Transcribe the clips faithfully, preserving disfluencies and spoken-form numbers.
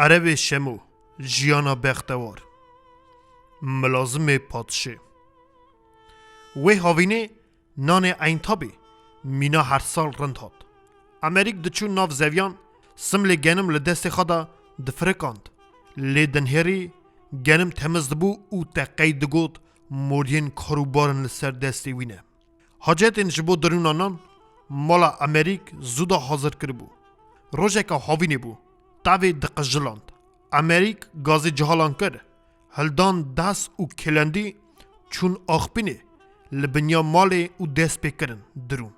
Erevê Şemo, jiyana bextewar. Milazimê Padşê. Wê havînê nanê Eyntabê mîna her sal rind hat. Emerîk diçû nav zeviyan, simlê genim li destê xwe de difirikand. Lê dinhêrî genim temiz dibû û teqey digot, moriyên kar û barin li ser destê wî ne. Hacetên ji bo dirûna nan mala Emerîk zû da hazir kiribû. Rojeka havînê bû. Tavê diqijiland. Emerîk gazê cihalan kir. Hildan das û kêlendî çûn axpînê li binya malê û dest pê kirin dirûn.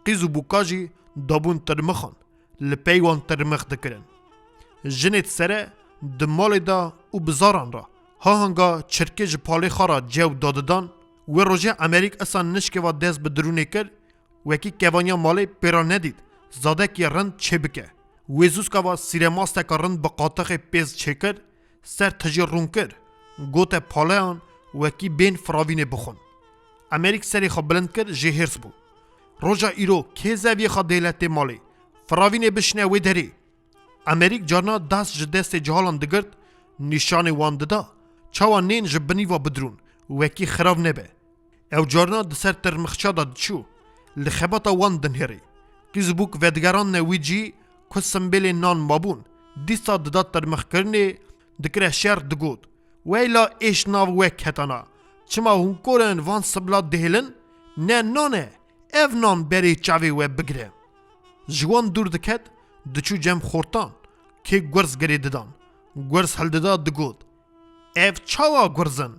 Qîz û bûka jî dabûn tirmixan, li pey wan tirmix dikirin. Jinê di sere di malê de û bi zaran re, ha hanga çirkê ji palê xwe re cew dadidan, wê rojê Emerîk isa nişkê ve dest bi dirûnê kir, wekî kevaniya malê pê re nedît, zadekî rind çê bike. Wê zûska ve sîremasteka rind bi qatixê pêz çêkir, ser tijî rûn kir, gote paleyan wekî bên firavînê bixwin. Emerîk serê xwe bilind kir, jê hêrs bû. Roja îro kê zeviyê xwe dêle tê malê, firavînê bişine wê derê. Emerîk carna dest ji destê cihalan digirt, nîşanê wan dida, çawa nên ji binî ve bidrûn, wekî xirav nebe. Ew carna di ser tirmixça de diçû, li xebata wan dinhêrî. Qîz û bûk vedigerandine wî cî ku simbêlên nan mabûn, dîsa dida tirmixkirinê, dikire şer, digot, Weyla êş nav we ketana, çima hûn korin van sibla dihêlin? Ne nan e, ev nan berê çavê we bigire. Ji wan dûr diket, diçû cem xortan, kê gurz girê didan. Gurz hildida digot, Ev çawa gurz in?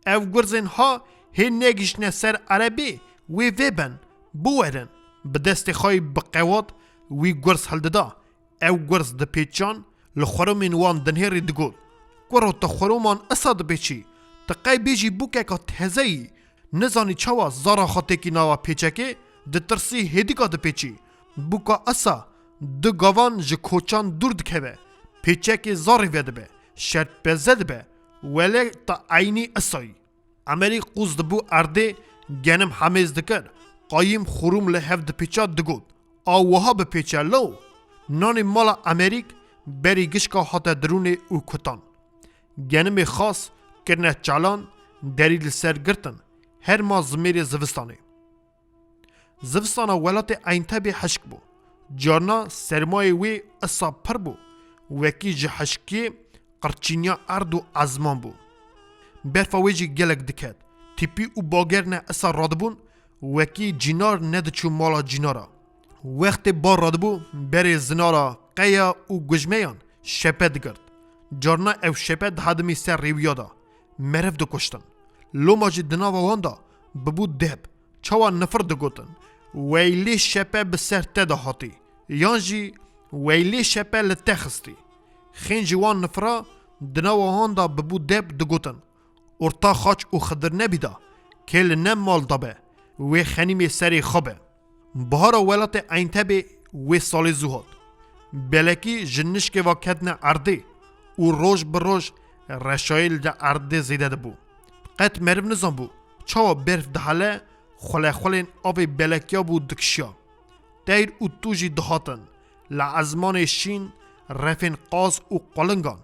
Ev gurzên ha hê negihiştine ser erebê, wê vêbin, biwerin. Bi destê xwe yê bi qewat wî gurz hildida. Ew gurz dipêçan, li xurumên wan dinhêrî digot, Kuro, tu xuruman isa dipêçî? Tu qey bêjî bûkeka teze yî? Nizanî çawa zara xwe têkî nava pêçekê, ditirsî hêdîka dipêçî. Bûka isa du gavan ji koçan dûr dikeve. Pêçekê zarê vedibe, şerpeze dibe. Wele te eynî isa yî. Emerîk qûz dibû erdê, genim hemêz dikir. Qayîm xurûm li hev dipêça digot, A wiha bipêçe lo! Nanê mala Emerîk berî gişka hate dirûnê û kutan. Genimê xas kirine çalan, derî li ser girtin, herma zimêrê zivistanê. Zivistana welatê Eyntebê hişk bû. Carna sermayê wê isa pir bû. Wekî ji hişkiyê qirçîniya erd û ezman bû. Berfa wê jî gelek diket. Tîpî û bagerne isa radibûn, wekî cînar nediçû mala cînara. Wextê bar radibû, berê zinara, qeya û gujmeyan şepe digirt. Carna ew şepe dihedimî ser rêwiya de. Meriv dikuştin. Loma jî di nava wan de bibû deb. Çawa nifir digotin, Weylê şepe bi ser te de hatî, yan jî Weylê şepe li te xistî. Xêncî wan nifira di nava wan de bibû deb digotin, Orta Xaç û Xidir nebî de, kê li ne mal de be, wê xenîmê serê xwe be. Bihara welatê Eyntebê wê salê zû hat. Belekî ji nişkê ve ketine erdê û roj bi roj reşayî li erdê zêde dibû. Qet meriv nizanbû çawa berf dihele, xulexulên avê belekiya bû dikişiya. Teyr û tû jî dihatin. Li ezmanê şîn refên qaz û qulingan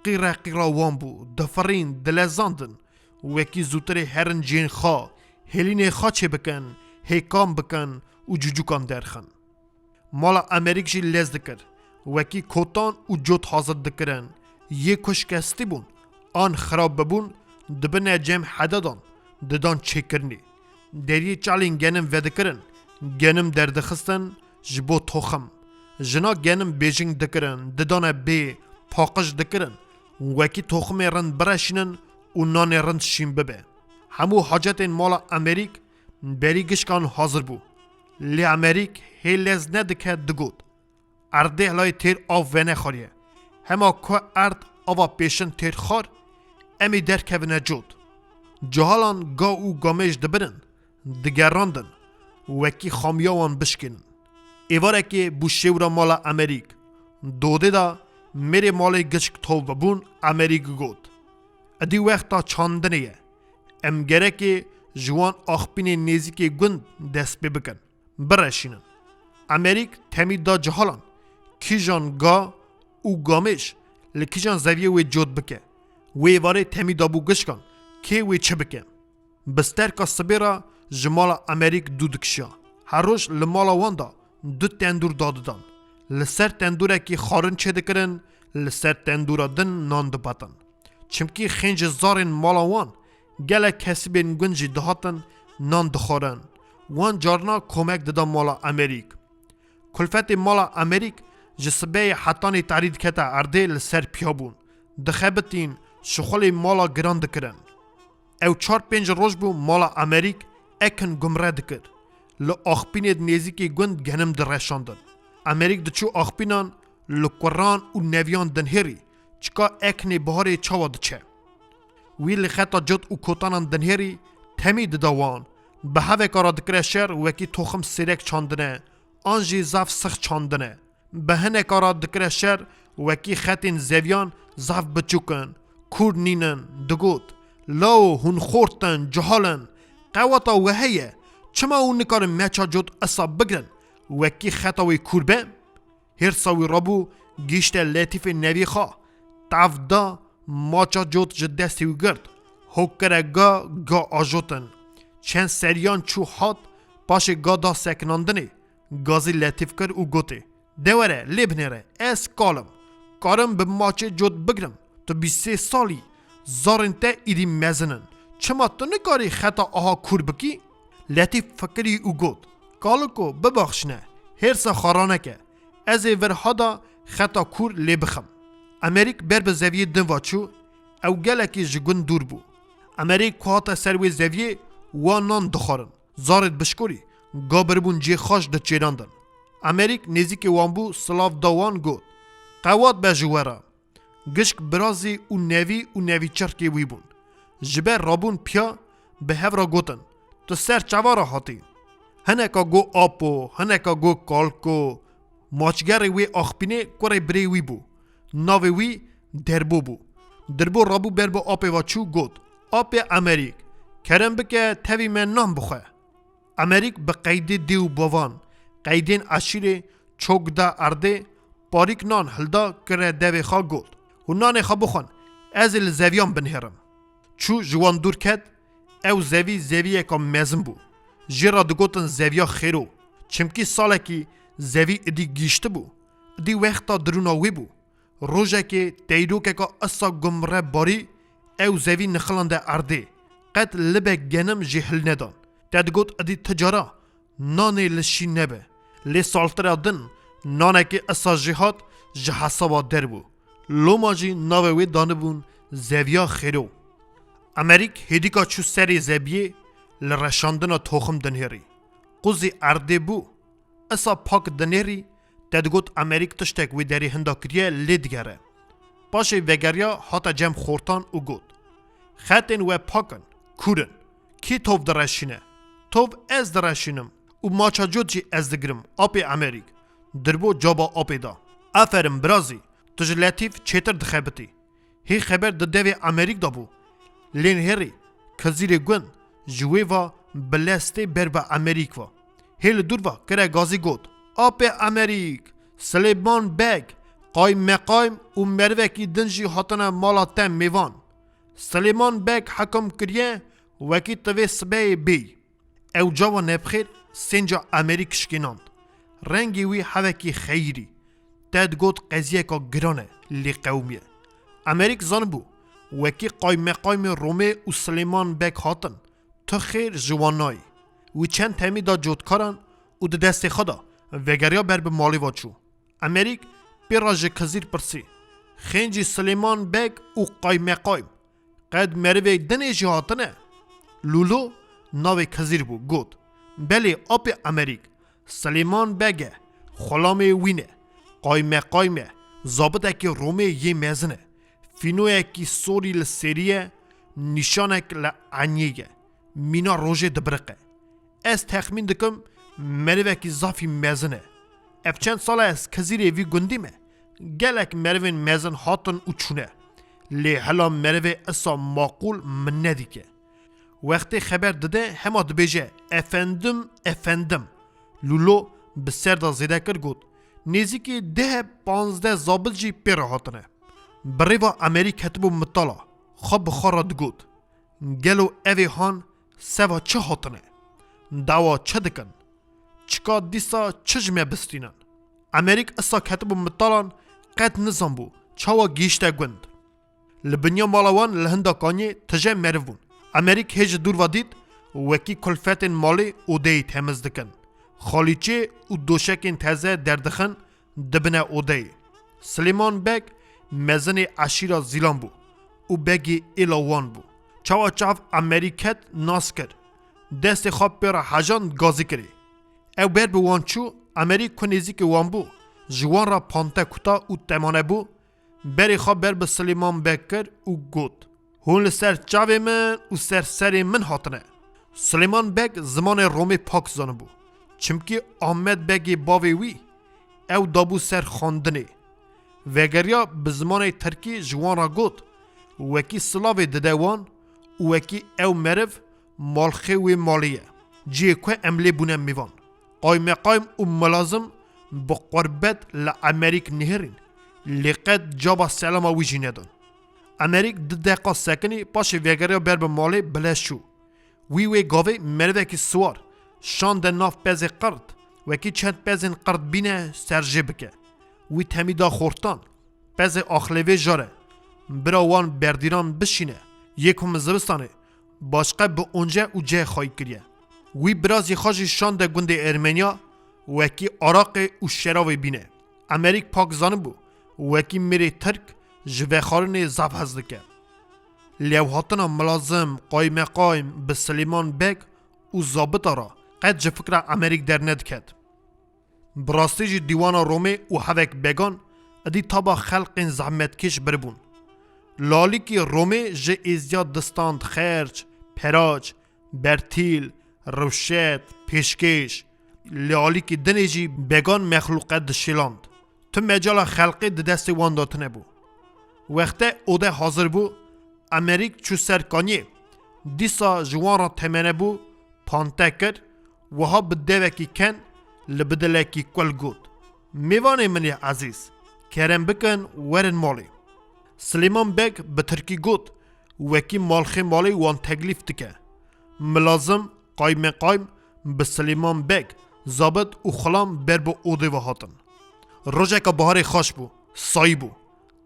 qîre qîra wan bû, difirîn, dilezandin. Wekî zûtirê herin cihên xwe, hêlînê xwe çêbikin, hêkan bikin û cûcûkan derxin. Mala Emerîk jî lez dikir. Wekî kotan û cot hazir dikirin. Yê ku şikestî bûn, an xirab bibûn, dibine cem hededan, didan çêkirinê. Deriyê çalên genim vedikirin, genim derdixistin ji bo toxim. Jina genim bêjing dikirin, didane bê, paqij dikirin. Wekî toximê rind bireşînin û nanê rind şîn bibe. Hemû hacetên mala Emerîk berî gişkan hazir bû. Lê Emerîk hê lez nedike digot, Erdê helayê têr av venexwariye. Hema ku erd ava pêşin têr xwar, em ê derkevine cot. Cihalan ga û gamêj dibirin, digerandin, wekî xamiya wan bişkînin. Êvarekê bû şêwra mala Emerîk. Dodê de mêrê malê giçk tov bibûn, Emerîk got, Edî wexta çandinê ye. Em gerekê ji wan axpînê nêzîkê gund dest pê bikin, bireşînin. Emerîk temî da cihalan, kîjan ga û gamêj Li kîjan zeviyê wê cot bike? Wê êvarê temî dabû gişkan, kê wê çi bike? Bi sterka sibê re ji mala Emerîk dû dikişiya. Her roj li mala wan de du tendûr dadidan. Li ser tendûrekî xwarin çêdikirin, li ser tendûra din nan dibetin. Çimkî xêncê zarên mala wan gelek kesibên gund jî dihatin nan dixwarin. Wan carna komek dida mala Emerîk. Kulfetê mala Emerîk ji sibeyê hetanî tarî dikete erdê li ser piya bûn. Dixebitîn, şixulê mala giran dikirin. Ew çar pênc roj bû mala Emerîk ekin gumre dikir. Li axpînê di nêzîkî gund genim direşandin. Emerîk diçû axpînan li kuran û neviyan dinhêrî, çika ekinê biharê çawa diçe. Wî li xeta cot û kotanan dinhêrî temî dida wan. Bi heveka re dikire şer wekî toxim sêrek çandine, an jî zaf six çandine. Bi hineka re dikire şer wekî xetên zeviyan zaf biçûk in, kûr nînin, digot, Lawo hûn xort in, cihal in, qeweta we heye, çima hûn nikarin meça cot isa bigrin, wekî xeta wê kûr be? Hêrsa wî rabû, gihîşte Letîfê nevî xwe, tav da, maça cot ji destê wî girt. Hok kire ga, ga ajotin. Çend seriyan çû hat, paşê ga da sekinandinê. Gazî Letîf kir û gotê, De were, lê binêre, ez kal im. Karim bi maçê cot bigrim. Tu bîst sê salî, zarên te îdî mezin in. Çima tu nikarî xeta aha kûr bikî? Letîf fikirî û got, Kaliko, bibaxşine, hêrsa xwe raneke. Ez ê vir hada xeta kûr lê bixim. Emerîk ber bi zeviyê din va çû, ew gelekî ji gund dûr bû. Emerîk ku hate ser wê zeviyê, wan nan dixwarin. Zarê dibişkorî, ga biribûn cihê xwe ji diçêrandin. Emerîk nêzîkê wan bû, silav da wan got, Qewat be ji we re. Gişk birazî û nevî û nevîçirkê wî bûn. Ji ber rabûn piya bi hev re gotin, Tu ser çava re hatî? Hineka got apo, hineka got kalko. Maçgerê wê axpînê kurê birê wî bû. Navê wî Derbo bû. Dirbo rabû ber bi apê ve çû got, Apê Emerîk, kerem bike tevî me nan bixwe. Emerîk bi qeydê dê û bavan, qeydên eşîrê çok da erdê, parîk nan hilda kire devê xwe got, Hûn nanê xwe bixwin, ez ê li zeviyan binihêrim. Çû ji wan dûr ket, ew zevî zeviyeka mezin bû. Jê re digotin zeviya xêro. Çimkî salekî zevî idî gihîştibû. Idî wexta dirûna wê bû. Rojekê teyrokeka isa gumre barî, ew zevî nixilande erdê. Qet libek genim jê hilnedan. Te digot idî ti cara nanê li şî nebe. Lê saltira din nanekê isa jê hat ji hesaba derbû. Loma jî navê wê danibûn Zeviya Xêro. Emerîk hêdîka çû serê zebiyê li reşandina toxim dinhêrî. Quzî erdê bû. Isa pak dinêrî, te digot Emerîk tiştek wê derê hinda kiriye lê digere. Paşê vegeriya hate cem xortan û got, Xetên we pak in, kûr in. Kî tov direşîne? Tov ez direşînim û maça cot jî ez digirim, apê Emerîk. Dirbo caba apê da. Aferin birazî, tu ji Letîf çêtir dixebitî. Hê xeber di devê Emerîk de bû. Lê nihêrî, Kizîrê gund ji wê va bi lestê ber bi Emerîk va. Hê li dûr va kire gazî got, Apê Emerîk, Silêman Beg, qaymeqaym û merivekî din jî hatine mala te mêvan. Silêman Beg hekum kiriye wekî ti vê sibeyê bêyî. Ew cava nebxêr sênca Emerîk şikênand. Rengê wî hevekî xeyirî. Te digot qeziyeka giran e, lê qewimiye. Emerîk zanibû, wekî qaymeqaymê Romê û Silêman Beg hatin, tu xêr ji wan nayî. Wî çend temî da cotkaran û di destê xwe de vegeriya ber bi malê ve çû. Emerîk pê re ji Kizîr pirsî, Xêncî Silêman Beg û qaymeqaym, qet merivê dinê jî hatine? Lûlo, navê Kizîr bû, got, Belê, apê Emerîk, Silêman Beg e, xulamê wî ne, qaymeqaym e, zabitekî Romê yê mezin e, fînoyekî sorî li sêrî ye, nîşanek li enyê ye, mîna rojê dibiriqe. Ez texmîn dikim, merivekî zafî mezin e. Ev çend sal e ez Kizîrê vî gundî me. Gelek merivên mezin hatin û çûne. Lê hela merivê isa maqûl min nedîke. Wextê xeber dide hema dibêje, Efendim, efendim. Lûlo bi ser de zêde kir got, Nêzîkî deh panzdeh zabit jî pê re hatine. Bi rêva Emerî ketibû mitala, xwe bi xwe re digot, gelo evê han seva çi hatine? Dawa çi dikin? Çika dîsa çi ji me bistînin? Emerîk isa ketibû mitalan qet nizanbû çawa gihîşte gund. Li binya mala wan li hinda kaniyê tije meriv bûn. Emerîk hê ji dûr ve dît wekî kulfetên malê odeyê temiz dikin. Xalîçê û doşekên teze derdixin dibine odeyê. Silêman Beg mezinê eşîra Zîlan bû û begê êla wan bû. Çawa çav Emerî ket nas kir. Destê xwe pê re hejand gazî kirê. Ew ber bi wan çû, Emerî ku nêzîkê wan bû, ji wan re pante kuta û temane bû, berê xwe ber bi Silêman Beg kir û got, hûn li ser çavê min û ser serê min hatine. Silêman Beg zimanê Romê pak zanibû. Çimkî Ahmet Begê bavê wî ew dabû ser xwendinê. Vegeriya bi zimanê tirkî ji wan re got, wekî silavê dide wan û wekî ew meriv malxê wê malê ye. Cihê ku em lê bûne mêvan. Qaymeqaym û milazim bi qurbet li Emerîk nihêrîn, lê qet caba selama wî jî nedin. Emerîk du deqa sekinî, paşê vegeriya ber bi malê bi leş çû. Wî wê gavê merivekî siwar şande nav pezê qird, wekî çend pezên qird bîne ser jê bike. Wî temî da xortan, pezê axlêvê jare, bira wan berdîran bişîne, yê ku min zivistanê başqe bi once û ceh xwayî kiriye. Wî birazî xwe jî şande gundê Ermeniya, wekî araqê û şeravê bîne. Emerîk pak zanibû, wekî mêrê tirk ji vexwarinê zaf hez dike. Lewhatina milazim, qaymeqaym bi Silêman Beg û zabita re qet ji fikra Emerîk dernediket. Bi rastî jî dîwana Romê û hevek began, idî taba xelqên zehmetkêş biribûn. Li alîkî Romê ji êziya distand xerç, peraç, bertîl, rewşet, pêşkêş, li alîkî dinê jî began mexlûqe dişêland. Tu mecala xelqê di destê wan de tune bû. Wexte ode hazir bû, Emerîk çû ser kaniyê. Dîsa ji wan re temene bû, pante kir, wiha bi devekî ken li bi dilekî kul got, mêvanê min ê ezîz, kerem bikin werin malê. Silêman Beg bi tirkî got, wekî malxê malê wan teklîf dike. Milazim, qaymeqaym bi Silêman Beg, zabit û xulam ber bi odê ve hatin. Rojeka biharê xweş bû, sayî bû.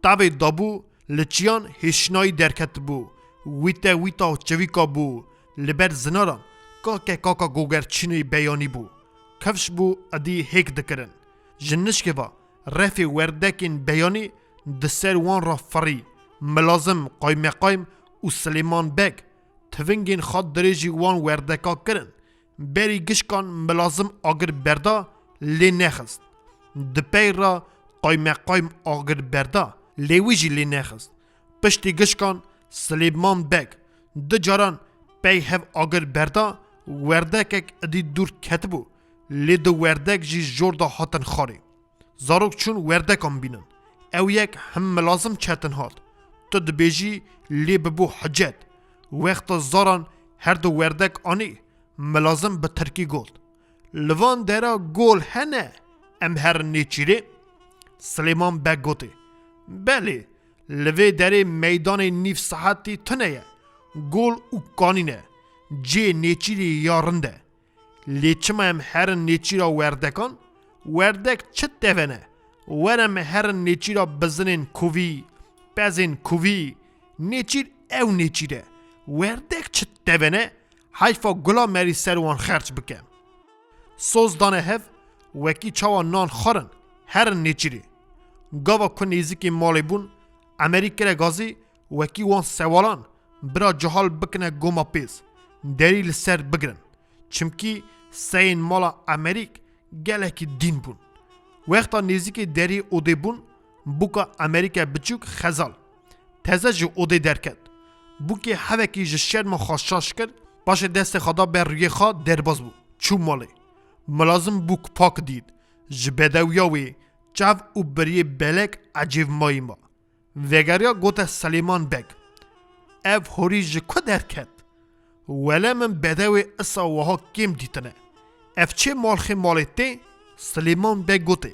Tavê dabû, li çiyan hêşnayî derketibû. Wîte wîta çivîka bû. Li ber zinaran kake kaka gogerçînê beyanî bû. Kifş bû, idî hêk dikirin. Ji nişkê ve refê werdekên beyanî di ser wan re firî. Milazim, qaymeqaym û Silêman Beg tivingên xwe dirêjî wan werdeka kirin. Berî gişkan milazim agir berda, lê nexist. Di pey re qaymeqaym agir berda, lê wî jî lê nexist. Piştî gişkan Silêman Beg du caran pey hev agir berda, werdekek idî dûr ketibû, lê du werdek jî jor de hatin xwarê. Zarok çûn werdekan bînin. Ew yek him milazim çetin hat. Tu dibêjî lê bibû hicet. Wexta zaran her du werdek anî, milazim bi tirkî got, li van dera gol hene, em herin nêçîrê? Silêman Beg gotê, belê, li vê derê meydanê nîv saetî tune ye. Gol û kanî ne. Cihê nêçîrê ya rind e. Lê çima em herin nêçîra werdekan? Werdek çi tevene? Were em herin nêçîra bizinên kuvî, pezên kuvî. Nêçîr ew nêçîr e. Werdek çi tevene? Heyfa gula merî ser wan xerç bike. Soz dane hev, wekî çawa nan xwarin, herin nêçîrê. Gava ku nêzîkê malê bûn, Emerî kire gazî, wekî wan sewalan, bira cihal bikine goma pêz, derî li ser bigirin. Çimkî seyên mala Emerîk gelekî dîn bûn. Wexta nêzîkê derî odê bûn, bûka Emerîke biçûk xezal. Teze ji odê derket. Bûkê hevekî ji şerma xwe şaş kir, paşê destê xwe da ber rûyê xwe derbas bû. Çû malê. Milazim bûk pak dît. Ji bedewiya wê çav û biriyê belek ecêb mayî ma. Vegeriya gote Silêman Beg, ev horî ji ku derket? Wele min bedewê isa wiha kêm dîtine. Ev çê malxê malê tê? Silêman Beg gotê,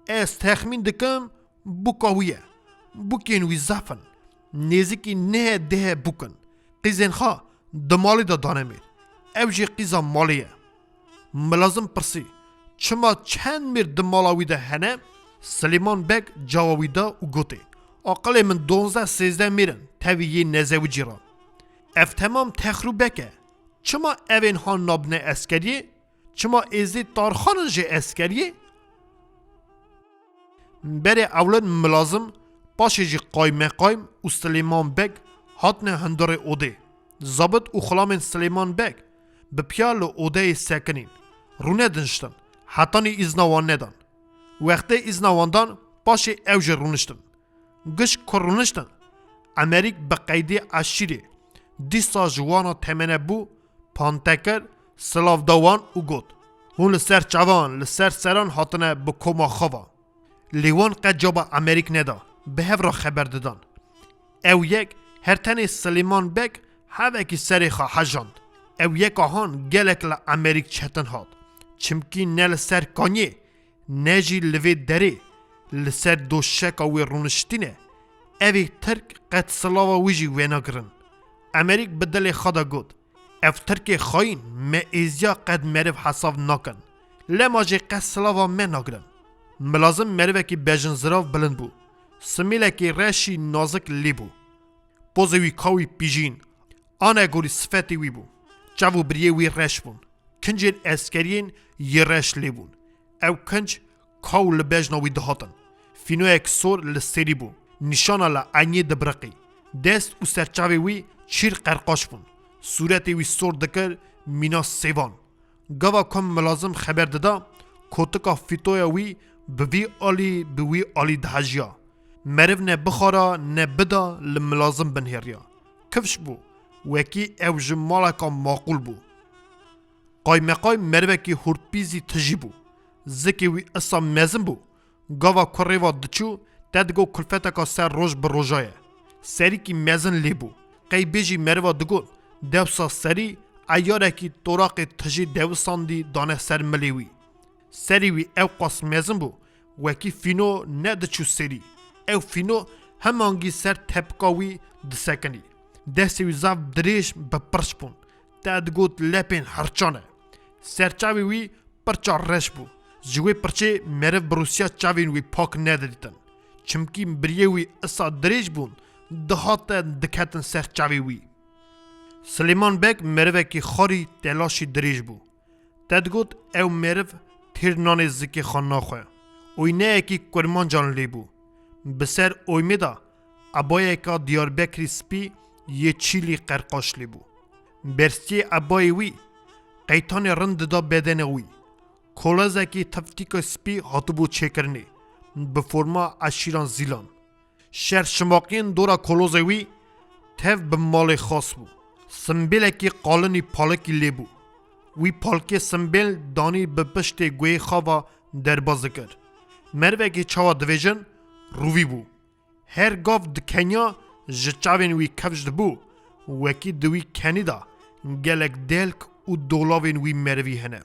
ez texmîn dikim bûka wî ye. Bûkên wî zaf in. Nêzîkî nehê dehê bûk in. Qîzên xwe di malê de dane mêr. Ew jî qîza malê ye. Milazim pirsî, çima çend mêr di mala wî de hene? Silêman Beg cawa wî da û gotê, aqilê min donzdeh sêzdeh mêr in, tevî yê nezewicî re. Ev temam texrûbek e. Çima evên han nabine eskeriyê? Çima êzdî tarxan in jê eskeriyê? Berê ewlin Milazim, paşê jî qaymeqaym û Silêman Beg hatine hundirê odê. Zabit û xulamên Silêman Beg bi piya li odeyê sekinîn. Rûne diniştin, hetanî îzna wan nedan. Wextê îzna wan dan, paşê ew jî rûniştin. Giş ku rûniştin, Emerîk bi qeydê eşîrê, dîsa ji wana temene bû, pante kir, silav da wan û got, hûn li ser çavan, li ser seran hatine bi koma xwe ve. Lê wan qet caba Emerîk neda, bi hev re xeber didan. Ew yek her tenê Silêman Beg hevekî serê xwe hejand. Ew yeka han gelek li Emerîk çetin hat. Çimkî ne li ser kaniyê, ne jî li vê derê, li ser doşeka wê rûniştîne, evê Tirk qet silava wî jî wênagirin. Emerîk bi dilê xwe de got, ev Tirkê xayîn me êziya qet meriv hesav nakin. Lema jî qet silava me nagirin. Milazim merivekî bejinzirav bilind bû. Simêlekî reşî nazik lê bû. Pozê wî ka wî pîjîn, anegorî sifetê wî bû. Çav û biriyê wî reş bûn. Kincên eskeriyên yê reş lê bûn. Ew kinc ka û li bejna wî dihatin. Fînoyek sor li serî bû. Nîşana li eyniyê dibiriqî. Dest û serçavê wî çîr qerqaş bûn. Sûretê wî sor dikir mîna sêvan. Gava ku Milazim xeber dida, kotika fîtoya wî bi vî alî, bi wî alî dihejiya. Meriv ne bixwara ne bida li Milazim binihêriya. Kifş bû, wekî ew ji maleka maqûl bû. Qaymeqay merivekî hûrpîzî tijî bû. Zikê wî isa mezin bû. Gava ku rêva diçû, te digot kulfeteka ser roj bi roja ye. Serîkî mezin lê bû. Qey bêjî meriva digot, dewsa serî eyarekî toraqê tijî dewisandî dane ser milê wî. Serî wî ewqas mezin bû, wekî fîno nediçû serî. Ew fîno hemangî ser tepika wî disekinî. Destê wî zaf dirêj bi pirç bûn. Te digot lepên hirçan e. Serçavê wî pirça reş bû. Ji wê pirçê meriv bi rûsiya çavên wî pak nedidîtin. Çimkî biriyê wî isa dirêj bûn, dihate diketin ser çavê wî. Silêman Beg merivekî xarî telaşî dirêj bû. Te digot ew meriv têr nanê zikê xwe naxwe. Oyneyekî kurmancan lê bû. Bi ser oymê de ebayeka Diyarbekirî spî yê çîlî qerqaş lê bû. Berstiyê ebayê wî qeytanê rind dida bedena wî. Kolezekî tiftîka spî hatibû çêkirinê, bi forma eşîran Zîlan. Şer şimaqiyên dora kolozê wî tev bi malê xas bû. Simbêlekî qalinî palikî lê bû. Wî palikê simbêl danî bi piştê guhê xwe ve derbas dikir. Merivekî çawa divêjin, rûvî bû. Her gav dikeniya ji çavên wî kifş dibû, wekî di wî kenî de gelek delk û dolavên wî merivî hene.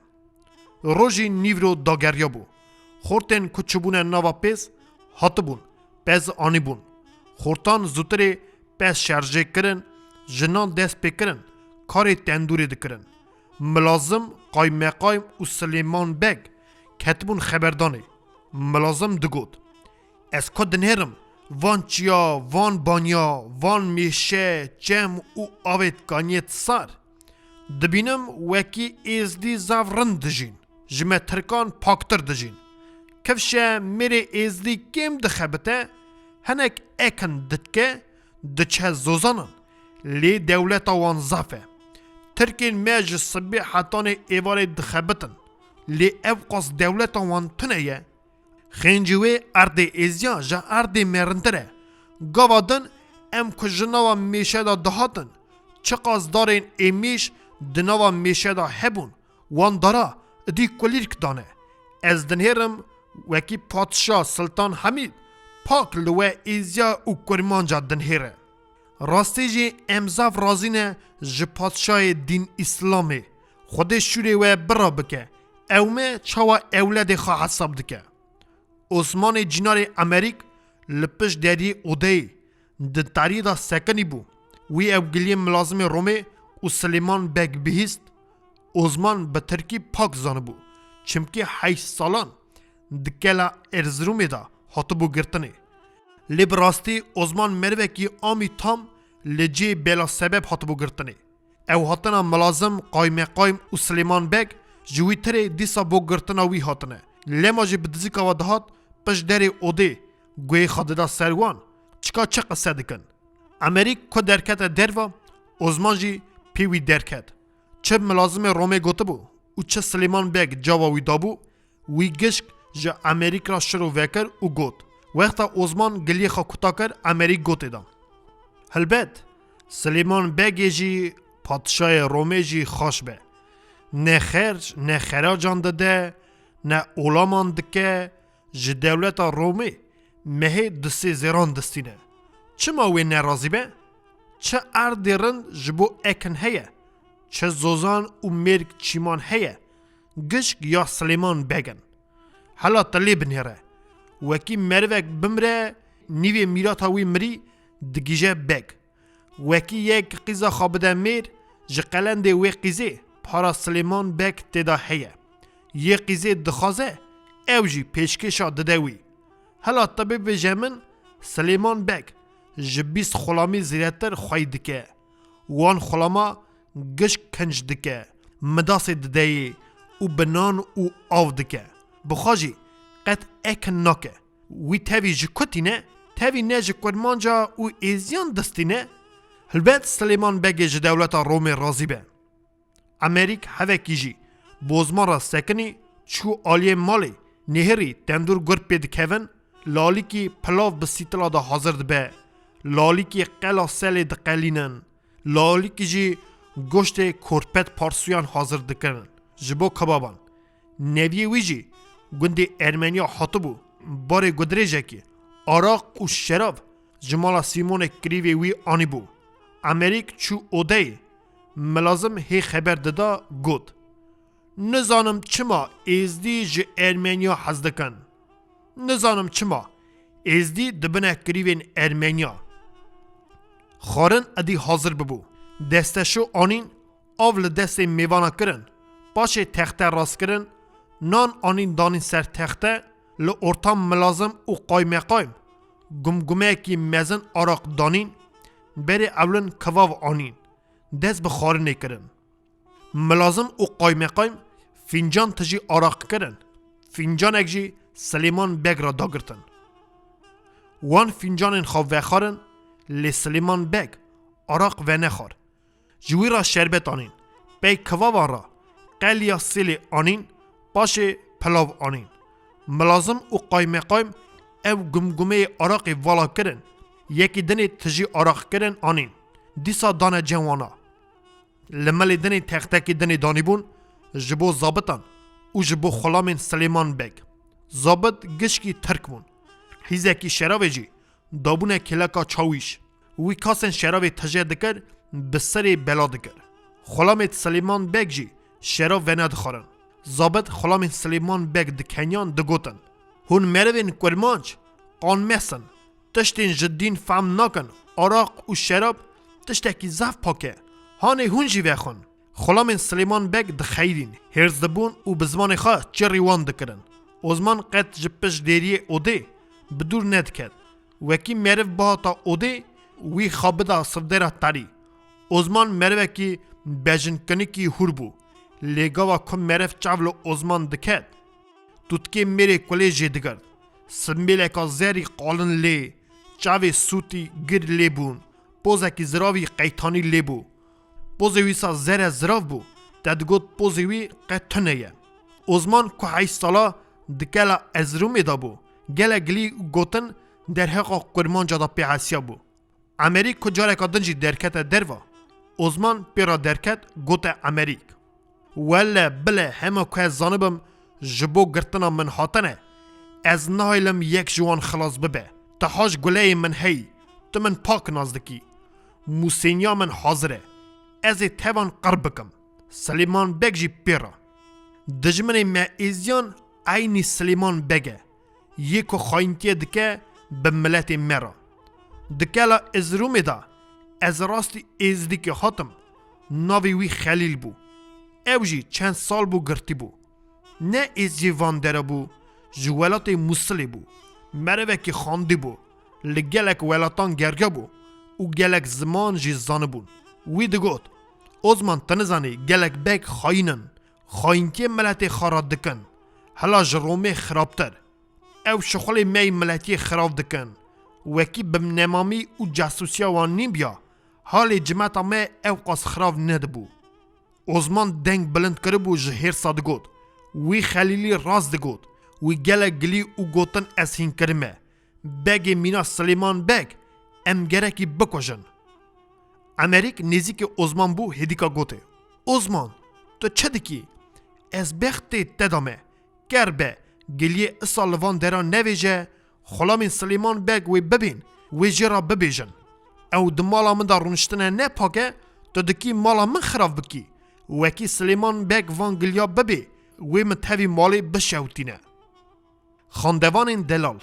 Rojî nîvro dageriya bû. Xortên ku çûbûne nava pêz, hatibûn, pez anîbûn. Xortan zûtirê pez şerjê kirin, jinan dest pê kirin, karê tendûrê dikirin. Milazim, qaymeqaym û Silêman Beg ketibûn xeberdanê. Milazim digot, ez ku dinêrim, van çiya, van banya, van mêşe, çem û avêt kaniyêt sar. Dibînim wekî êzdî zaf rind dijîn. Ji me tirkan paktir dijîn. Kifşe mêrê êzdî kêm dixebite, hinek ekin ditke, diçe zozanan. Lê dewleta wan zaf e. Tirkên me ji sibê hetanê êvarê dixebitin. Lê ewqas dewleta wan tune ye. Xêncî wê erdê êziya ji erdê me rintir e. Gava din em ku ji nava mêşe de dihatin, çiqas darên êmîş di nava mêşe de hebûn, wan dara idî kulîlk dane. Ez dinhêrim wekî padşa Siltan Hemîd pak li we êziya û kurmanca dinhêre. Rastî jî em zaf razî ne ji padşayê dîn Îslamê. Xwedê şûrê we bira bike. Ew me çawa ewledê xwe hesab dike? Osmanê Cînarê Emerîk li pişt deriyê odeyê di tarî de sekinî bû. Wî ew giliyê milazimê Romê û Silêman Beg bihîst. Ozman bi tirkî pak zanibû, çimkî heşt salan di kela Erzirûmê de hatibû girtinê. Lê bi rastî Ozman merivekî amî tam li cihê belasebeb hatibû girtinê. Ew hatina milazim, qaymeqaym û Silêman Beg ji wî tirê dîsa bo girtina wî hatine. Lema jî bi dizika we dihat pişt derê odê guhê xwe dida ser wan. Çika çi qise dikin? Emerîk ku derkete derva, Ozman jî pê wî derket. Çi milazimê Romê gotibû û çi Silêman Beg cava wî dabû, wî gişk ji Emerîk re şiro vekir û got. Wexta Ozman giliyê xwe kuta kir, Emerîk gotê da. Hilbet, Silêman Begê jî, padşayê Romê jî xaş be. Ne xerc, ne xeracan dide, ne olaman dike, ji dewleta Romê mehê du sê zêran distîne. Çima wê nerazî be? Çi erdê rind ji bo ekin heye? Çi zozan û mêrg çîman heye? Gişk ya Silêman Beg in. Hela te lê binêre. Wekî merivek bimre, nîvê mîrata wî mirî digihîje Beg. Wekî yek qîza xwe bide mêr, ji qelendê wê qîzê para Silêman Beg tê de heye. Yê qîzê dixwaze, ew jî pêşkêşa dide wî. Hela te bibêje min, Silêman Beg ji bîst xulamî zêdetir xwey dike. Wan xulama gişk kinc dike, midasê dideyê û bi nan û av dike. Bi xwe jî qet ekin nake. Wî tevî ji ku tîne? Tevî ne ji Kurmanca û Êziyan distîne? Hilbet Silêman Begê ji dewleta Romê razî be. Emerîk hevekî jî bi Ozman re sekinî, çû aliyê malê, nêhirî tendûr gurd pê dikevin, lalîkî pilav bi sîtila de hazir dibe, lalîkî qela selê diqelînin, lalîkî jî goştê korpet parsûyan hazir dikirin ji bo kebaban. Neviyê wî jî gundê Ermeniya hatibû, barê gudirêjekî araq û şerab ji mala Sîmonê kirîvê wî anîbû. Emerîk çû odeyê, milazim hê xeber dida, got, Nizanim çima Êzdî ji Ermeniya hez dikin. Nizanim çima Êzdî dibine kirîvên Ermeniya. Xwarin edî hazir bibû. Desteşo anîn, av li destê mêvana kirin. Paşê texte rast kirin, nan anîn danîn ser texte, li orta milazim û qaymeqaym gumgumeyekî mezin araq danîn, berê ewlin kivav anîn. Dest bi xwarinê kirin. Milazim û qaymeqaym fîncan tijî araq kirin, fîncanek jî Silêman Beg re dagirtin. Wan fîncanên xwe vexwarin, lê Silêman Beg araq venexwar. Ji wî re şerbet anîn, pey kivavan re qeliya sêlê anîn, paşê pilav anîn. Milazim û qaymeqaym ew gumgumeyê araqê vala kirin, yekî dinê tijî araq kirin anîn. Dîsa dane cem wana. Li melê dinê textekî dinê danîbûn ji bo zabitan û ji bo xulamên Silêman Beg. Zabit gişkî tirk bûn. Hîzekî şeravê jî dabûne kêleka çawîş. Wî kasên şeravê tije dikir, bi serê bela dikir. Xulamê Silêman Beg jî şerav venedixwarin. Zabit xulamên Silêman Beg dikeniyan digotin, Hûn merivên kurmanc, qanmes in. Tiştên ji dîn fehm nakin, araq û şerab tiştekî zehf pak e. Hanê hûn jî vexwin. Xulamên Silêman Beg dixeyidîn, hêrs dibûn û bi zimanê xwe çirî wan dikirin. Ozman qet ji pişt dêriyê odê bi dûr nediket. Wekî meriv bihata odê, wî xwe bida sivdera terî. Ozman merivekî bejinkinikî hûr bû. Lê gava ku meriv çav li Ozman diket, Tutkê mêrê kulê jê digirt. Simbêleka zerî qalin lê, çavê sûtî gir lê bûn. Pozekî ziravî qeytanî lê bû. Pozê wî sa zere zirav bû. Te digot pozê wî qe tune ye. Ozman ku heşt sala di kela Erzirûmê de bû. Gelek gilî û gotin derheqa kurmanca de pê hesiya bû. Emerîk ku careka din jî derkete derva, Ozman pê re derket, gote Emerîk, Wele bile hema ku ez zanibim ji bo girtina min hatine, ez nahêlim yek ji wan xilas bibe. Teha ji guleyê min heyî, tu min pak nas dikî. Mûsêniya min hazir e. Ez ê tevan qir bikim. Silêman Beg jî pê re. Dijminê me êziyan eynî Silêman Beg e. Yê ku xayintiyê dike, bi miletê me re. Di kela Îrzirûmê de ez rastî Êzdîkê hatim, navê wî Xelîl bû. Ew jî çend sal bû girtî bû. Ne êziyê van dera bû, ji welatê Mûsilê bû. Merivekî xandî bû, li gelek welatan geriya bû û gelek ziman jî zanibûn. Wî digot, Ozman, tu nizanî, gelek beg xayîn in, xayîntiyê miletê xwe re dikin. Hela ji Romê xirabtir. Ew şixulê me yê miletiyê xirab dikin. Wekî bi nemamî û casûsiya wan nîn biya, halê cimeta me ewqas xirab nedibû. Ozman deng bilind kiribû ji hêrsa digot, Wî Xelîlî rast digot, wî gelek gilî û gotin ez hîn kirime. Begê mîna Silêman Beg, em gerekî bikujin. Emerîk nêzîkê Ozman bû, hêdîka gotê, Ozman, tu çi dikî? Ez bextê te da me. Ker be, giliyê isa li van dera nevêje, xulamên Silêman Beg wê bibên, wê jê re bibêjin. Ew di mala min de rûniştine ne pak e, tu dikî mala min xirab bikî. Wekî Silêman Beg van giliya bibê, wê min tevî malê bişewtîne. Xandevanên delal.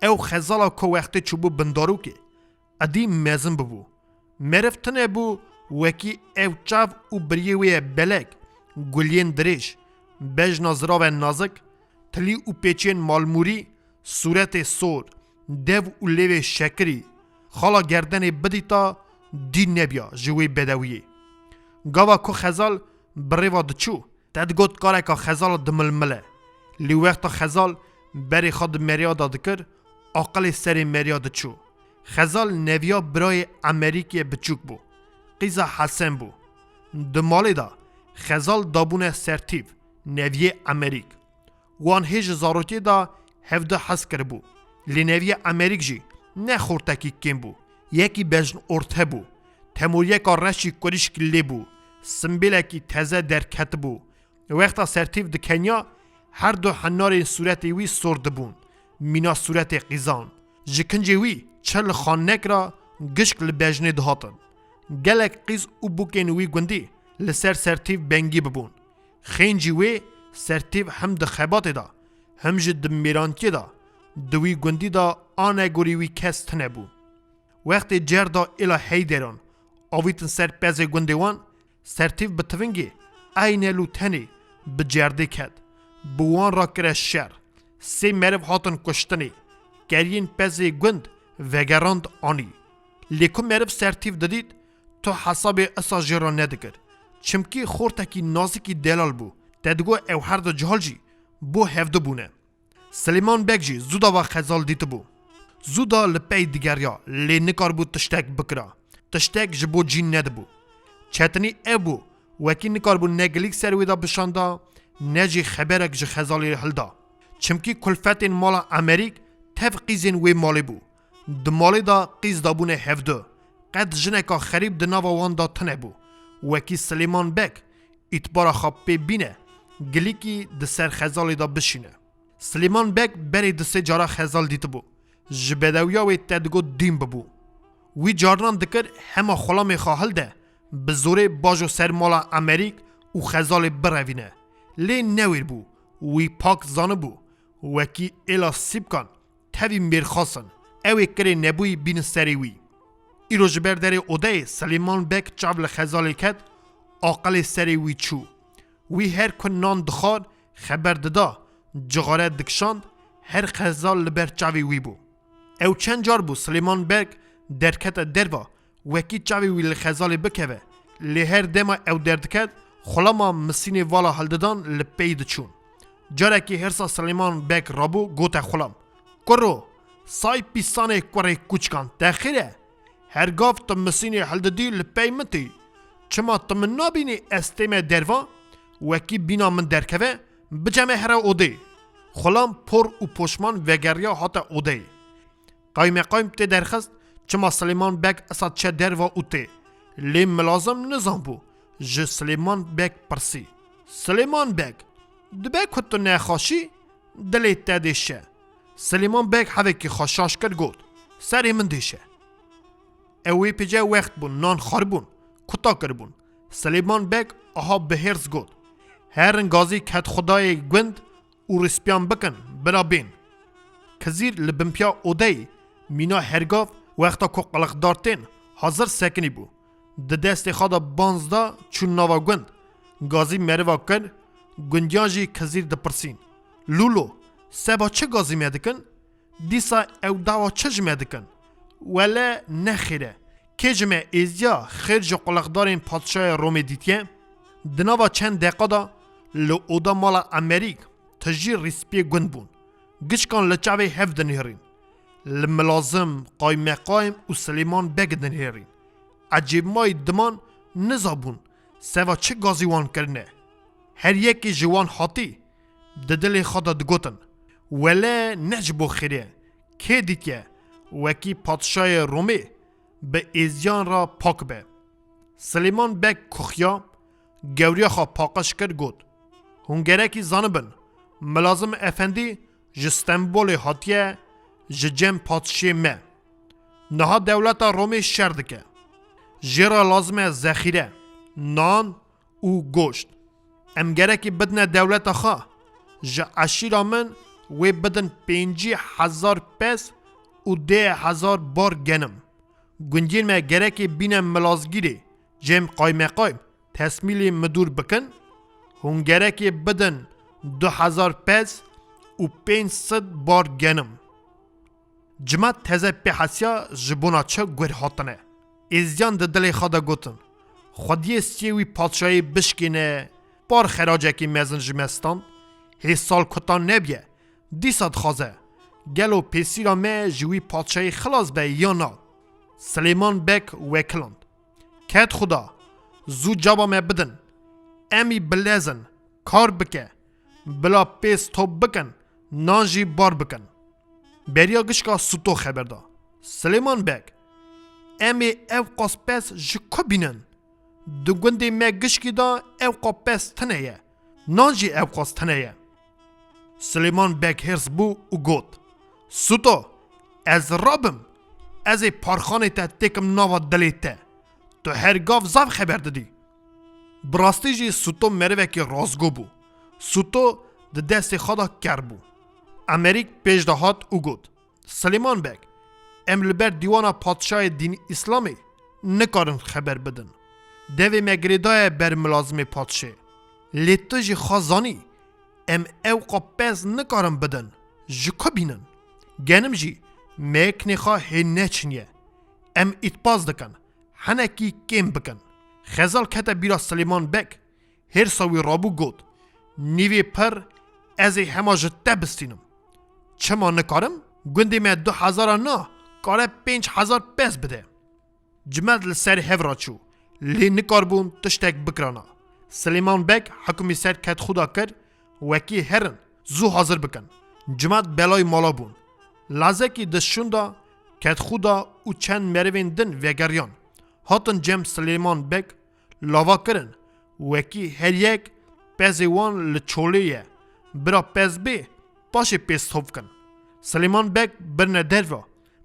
Ew xezala ku wextê çûbû bindarokê, edî mezin bibû. Meriv tune bû, wekî ew çav û biriyê wê ye belek, guliyên dirêj, bejna zirave nazik, tilî û pêçiyên malmûrî, sûretê sor, dev û lêvê şekirî, xala gerdenê bidîta, dî nebiya ji wê bedewiyê. Gava ku xezal bi rêva diçû, te digot kareka xezala dimilmile. Lê wexta xezal berê xwe di meriya de dikir, aqilê serê meriya diçû. Xezal neviya birayê Emerîkê biçûk bû. Qîza Hesen bû. Di malê de xezal dabûne Sertîv, neviyê Emerîk. Wan hê ji zarokê de hevdu hez kiribû. Lê neviyê Emerîk jî ne xortekî kêm bû. Yekî bejn orte bû. Temûryeka reşî kurîşk lê bû. Simbêlekî teze derketibû. Wexta Sertîv dikeniya, her du henarên sûretê wî sor dibûn, mîna sûretê qîzan. Ji kincê wî çi li xan nekira, gişk li bejnê dihatin. Gelek qîz û bûkên wî gundî li ser Sertîv bengî bibûn. Xêncî wê Sertîv him di xebatê de, him jî di mêrantiyê de, di wî gundî de anegorî wî kes tune bû. Wextê cerda êla heyderan avîtin ser pezê gundê wan, Sertîv bi tivingê eynel û tenê bi cerdê ket. Bi wan re kire şer. Sê meriv hatin kuştinê. Keriyên pezê gund vegerand anî. Lê ku meriv Sertîv didît, tu hesabê isa jê re nedikir. Çimkî xortekî nazikî delal bû. Te digot ew her du cihal jî bo hevdu bûne. Silêman Beg jî zû dava xezal dîtibû. Zû da li pey digeriya, lê nikaribû tiştek bikira. Tiştek ji bo cîn nedibû. Çetinî ev bû, wekî nikaribû ne gilîk ser wê de bişanda, ne jî xeberek ji xezalê hilda. Çimkî kulfetên mala Emerîk tev qîzên wê malê bû. Di malê de qîz dabûne hevdu. Qet jineka xerîb di nava wan de tune bû. Wekî Silêman Beg îtibara xwe pê bîne, gilîkî di ser xezalê de bişîne. Silêman Beg berê di sê cara xezal dîtibû. Ji bedewiya wê te digot dîn bibû. Wî carinan dikir hema xulamê xwe hilde, bi zorê bajo ser mala Emerîk û xezalê birevîne. Lê newêr bû. Wî pak zanibû. Wekî êla sîpkan tevî mêrxas in. Ew ê kirê nebûyî bînin serê wî. Îro ji ber derê odeyê Silêman Beg çav li xezalê ket, aqilê serê wî çû. Wî her ku nan dixwar, xeber dida, cixare dikişand, her xezal li ber çavê wî bû. Ew çend car bû Silêman Beg derkete derva, wekî çavê wî li xezalê bikeve, lê her dema ew derdiket, xulama misînê vala hildidan li pey diçûn. Carekî hêrsa Silêman Beg rabû, gote xulam, Kuro, say pîsanê kurê kûçkan, te xêr e? Her gav tu misînê hildidî li pey min tê. Çima tu min nabînî ez tême derva? Wekî bîna min derkeve, biceme here odê. Xulam por û poşman vegeriya hate odeyê. Qaymeqaym tê derxist, çima Silêman Beg esa diçe derva û tê. Lê milazim nizanbû, ji Silêman Beg pirsî. Silêman Beg, dibe ku tu nexweşî, dilê te dêşe. Silêman Beg hevekî xwe şaş kir got, Serê min dêşe. Ew wê pêce wext bûn, nan xwaribûn, kuta kiribûn. Silêman Beg aha bi hêrs got, Herin gazî kedxwedayê gund û rispiyan bikin, bila bên. Kizîr li binpiya odeyê Mîna hergav wexta ku qiliqdar tên hazir sekinî bû. Di destê xwe de banz da çû nava gund. Gazî meriva kir, gundiyan jî kizîr dipirsîn. Lûlo, seba çi gazî me dikin? Dîsa ew dawa çi ji me dikin? Wele ne xêr e. Kê ji me êziya xêr ji quliqdarên padşaya Romê dîtiye? Di nava çend deqa de li oda mala Emerîk tijî rîspiyê gund bûn. Gişkan li çavê hev dinihêrîn. Li Milazim, Qaymeqayim û Silêman Beg dinihêrîn. Ecêbmayî diman niza bûn, seva çi gazî wan kirine. Her yekê ji wan hatî, di dilê xwe de digotin, wele ne ji bo xêrê, kê dîtiye, wekî padşayê Romê bi êziyan re pak be. Silêman Beg kuxiya, gewriya xwe paqij kir, got, hûn gerekî zanibin, Milazim Efendî ji Stenbolê hatiye, ji cem padşê me. Niha dewleta Romê şer dike. Jê re lazim e zexîre, nan û goşt. Em gerekî bidine dewleta xwe. Ji eşîra min wê bidin pêncî hezar pez û deh hezar bar genim. Gundiyên me gerekê bîne Milazgîrê, cem qaymeqayim tesmîlê midûr bikin. Hûn gerekê bidin du hezar pez û pênc sed bar genim. Cimat teze pê hesiya ji bona çi guer hatine. Êziyan di dilê xwe de gotin, Xwediyê stiyê wî padşayê bişkêne, par xeracekî mezin ji me stand, hê sal kutan nebiye, dîsa dixwaze. Gelo pêsîra me ji wî padşayê xilas be ya na? Silêman Beg wekiland. Kedxuda, zû caba me bidin. Em î bilezin, kar bike. Bila pêz top bikin, nan jî bar bikin. Beriya gişka Suto xeber da. Silêman Beg, em ê ew qas pez ji ku bînin? Di gundê me gişkî de ew qas pez tine ye. Nan jî ew qas tine ye. Silêman Beg hêrs bû û got, Suto, ez rabim, ez ê parxanê te têkim nava dilê te. Tu her gav zaf xeber didî. Bi rastî jî Suto merivekî rastgo bû. Suto di destê xwe de ker bû. Emerîk pêş de hat û got, Silêman Beg, em li ber dîwana padşayê dîn Îslamê nikarin xeber bidin. Devê me girêdaye ber milazimê padşê. Lê tu jî xwe zanî, em ew qas pez nikarin bidin, ji ku bînin? Genim jî meyeknê xwe hê neçiniye. Em îtbaz dikin, henekî kêm bikin. Xezal kete bîra Silêman Beg, hêrsa wî rabû got, Nîvê pir ez ê hema ji te bistînim. Çima nikarim? Gundê me du hezara na, kare pênc hezar pez bide. Cimet li ser hev re çû, lê nikarbûn tiştek bikirana. Silêman Beg hikmî ser Kedxuda kir, wekî herin, zû hazir bikin. Cimet belayî mala bûn. Lazekî di şûnda Kedxuda û çend merivên din vegeriyan. Hatin cem Silêman Beg, lava kirin, wekî her yek pezê wan li çolê ye. Bira pez bê, paşê pêz top kin. Silêman Beg birine derve,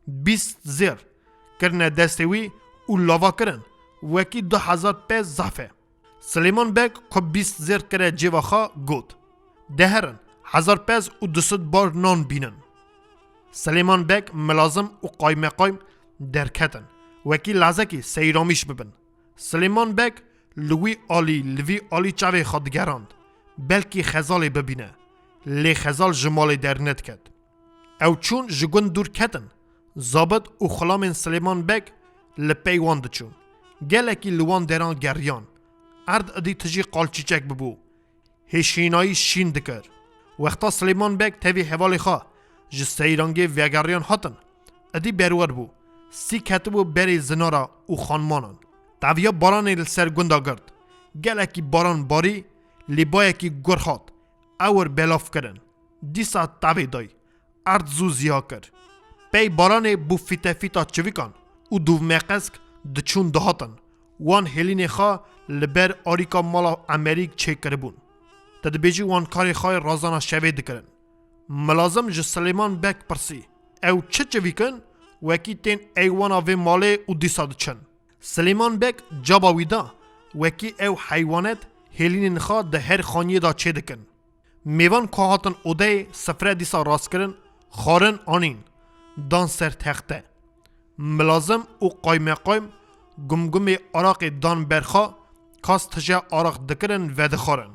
bîst zêr kirine destê wî û lava kirin, wekî du hezar pez zaf e. Silêman Beg ku bîst zêr kire cêva xwe, got, De herin, hezar pez û du sed bar nan bînin. Silêman Beg, milazim û qaymeqaym derketin, wekî lazekî seyramîş bibin. Silêman Beg li wî alî, li vî alî çavê xwe digerand, belkî Xezalê bibîne. Lê Xezal ji malê dernediket. Ew çûn ji gund dûr ketin. Zabit û xulamên Silêman Beg li pey wan diçûn. Gelekî li wan deran geriyan. Erd idî tijî qalçîçek bibû. Hêşînayî şîn dikir. Wexta Silêman Beg tevî hevalê xwe ji seyrangê vegeriyan hatin, idî berwer bû. Sî ketibû berê zinara û xanmanan. Teviya baranê li ser gunda girt. Gelekî baran barî, lê bayekî gur hat. Ewir belav kirin. Dîsa tevê day. Erd zû ziya kir. Pey baranê bû fîtefîta çivîkan û dûvmeqesk diçûn dihatin. Wan hêlînê xwe li ber arîka mala Emerîk çêkiribûn. Te dibêjî wan karê xwe yê razana şevê dikirin. Milazim ji Silêman Beg pirsî, Ew çi çivîk in? Wekî tên eywana vê malê û dîsa diçin. Silêman Beg caba wî da, wekî ew heywanet hêlînên xwe di her xaniyê de çêdikin. Mêvan ku hatin odeyê, sifre dîsa rastkirin, xwarin anîn. dan ser texte. Milazim û qaymeqaym gumgumê araqê dan berxa, kas tije araq dikirin vedixwarin.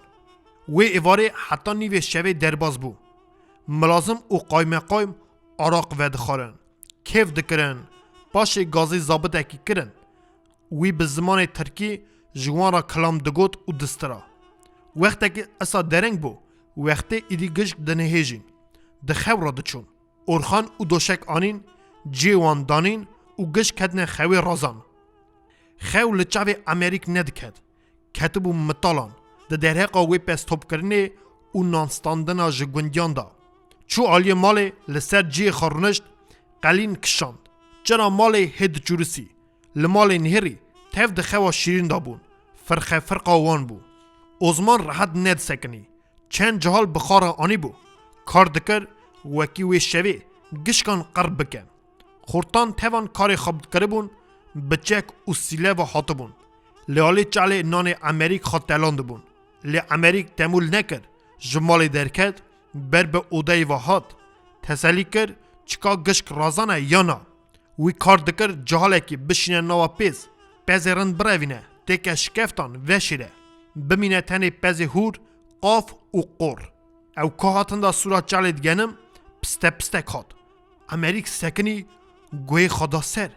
Wê êvarê heta nîvê şevê derbas bû. Milazim û qaymeqaym araq vedixwarin. Kêf dikirin, paşê gazî zabitekî kirin. Wî bi zimanê tirkî ji wan re kilam digot û distira. Wextekî isa dereng bû, wextê êdî gişk dinihêjîn. Di xew re diçûn. Orxan û doşek anîn, cihê wan danîn û gişk ketine xewê razan. Xew li çavê Emerîk nediket. Ketibû mitalan. Di derheqa wê pestopkirinê û nanstandina ji gundiyan de. Çû aliyê malê, li ser cihê xwe rûnişt, qelîn kişand. Çira malê hê diçûrisî. Li malê nihêrî, tev di xewa şîrîn de bûn. Firqe firqa wan bû. Ozman rehet nedisekinî. Çend cihal bi xwe re anîbû. Kar dikir, wekî wê şevê, gişkan qir bike. Xortan tevan karê xwe kiribûn, bi çek û sîle ve hatibûn. Li alî çalê nanê Emerîk xwe telandibûn. Lê Emerîk temûl nekir, ji malê derket, ber bi odeyê ve hat. Teselî kir, çika gişk razan e ya na. Wî kar dikir cihalekî bişîne nava pêz, pezê rind birevîne, têke şikeftan veşêre. Bimîne tenê pezê hûr, qaf û qor. Ew ka hatin da sûra çalê digenim, piste pistek hat. Emerîk sekinî, guhê xwe da ser.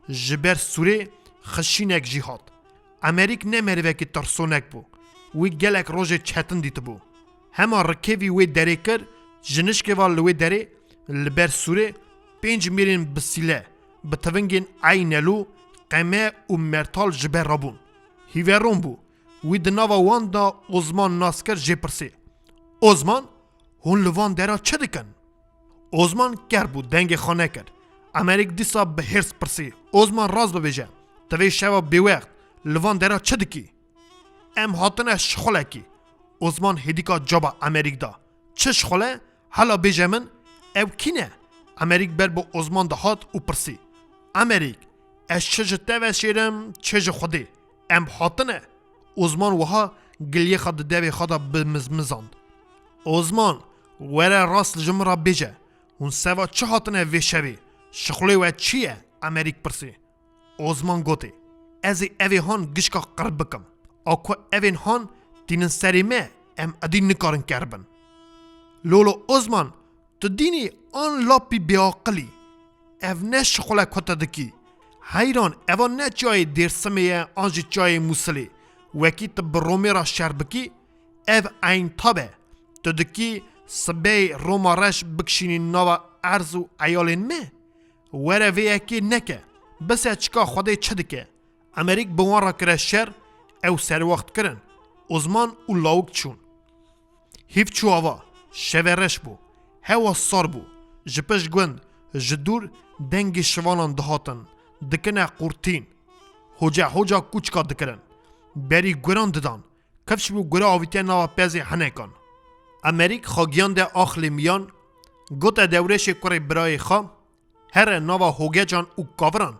Ji ber sûrê xişînek jî hat. Emerîk ne merivekî tirsonek bû. Wî gelek rojê çetin dîtibû. Hema rikêvî wê derê kir, ji nişkê ve li wê derê, li ber sûrê, pênc mêrên bi sîle, bi tivingên eynelû, qeme û mertal ji ber re bûn. Hîveron bû. Wî di nava wan de Ozman nas kir, jê pirsî: "Ozman, hûn li van dera çi dikin?" Ozman ker bû, dengê xwe nekir. Emerîk dîsa bi hêrs pirsî: "Ozman, rast bibêje, tu vê şeva bêwext li van dera çi dikî?" "Em hatine şixulekî." Ozman hêdîka caba Emerîk da: "Çi şixule? Hala bêje min, ew kî ne?" Emerîk ber bi Ozman de hat û pirsî: "Emerîk, ez çi ji te ve şêrim, çi ji Xwedê. Em hatine." Ozman wiha giliyê xwe di devê xwe de bimizmizand. "Ozman, were rast ji min re bêje, hûn seva çi hatine vê şevê? Şixulê we çi ye?" Emerîk pirsî. Ozman gotê: "Ez ê evê han gişka qir bikim. A ku evên han tînin serê me, em edî nikarin ker bin." "Lolo Ozman, tu dînî an lapî bêaqilî? Ev ne şixule ku tu dikî. Heyran, eva ne çiyayê Dêrsimê ye an jî çiyayê Mûsilê. Wekî tu bi Romê re şer bikî, ev eyn tab e. Tu dikî sibê Roma reş bikişînî nava erz û eyalên me? Were vê yekê neke, bise çika Xwedê çi dike." Emerîk bi wan re kire şer, ew serwext kirin. Ozman û lawik çûn. Hîv çû ava, şeve reş bû. Hewa sar bû. Ji pişt gund, ji dûr dengê şivanan dihatin, dikine qurtîn. Hoca hoca kûçka dikirin. Berî guran didan. Kifş bû, gure avîtiye nava pezê hinekan. Emerîk xwe giyande axlê miyan, gote Dewrêşê kurê birayê xwe: "Here nava hogecan û kaviran,